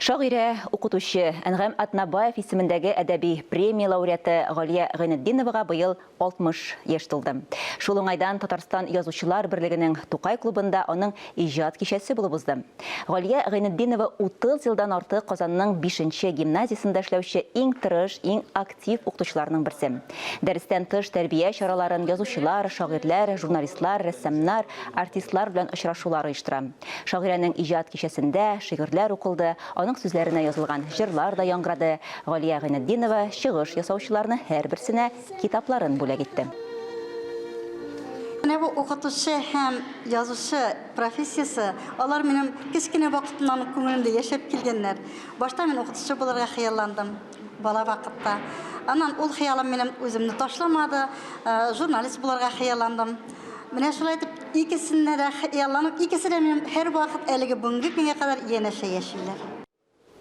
Шагыйрә, укытучы, Әнгам Атнабаев исемендәге әдәби премия лауреаты Галия Гыйнетдиновага быел 60 яшь тулды. Шул уңайдан Татарстан Язучылар берлегенең Тукай клубында аның иҗат кичәсе булып узды. Галия Гыйнетдинова 30 елдан артык Казанның бишенче гимназиясендә эшләүче иң тырыш, иң актив укытучыларның берсе. Дәрестән тыш тәрбия чараларын, язучылар, шагыйрьләр, журналистлар, рәссамнар, артистлар белән очрашулар оештыра. Шагыйрәнең иҗат кичәсендә шигырьләр укылды, аның сүзләренә язылган җырлар да яңгырады. Галия Гыйнетдинова чыгыш ясаучыларны һәрберсенә китапларын бүләк итте. Менә бу укытучы һәм язучы профессиясе, алар минем кечкенә вакытымнан ук күңелемдә яшәп килгәннәр. Башта мин укытучы булырга хыялландым бала вакытта. Аннан ул хыялым минем үземне ташламады, журналист булырга хыялландым. Менә шулай итеп икесенә дә хыялланып, икесе дә минем һәрвакыт әлеге бүгенге көнгә кадәр янәшә яшиләр.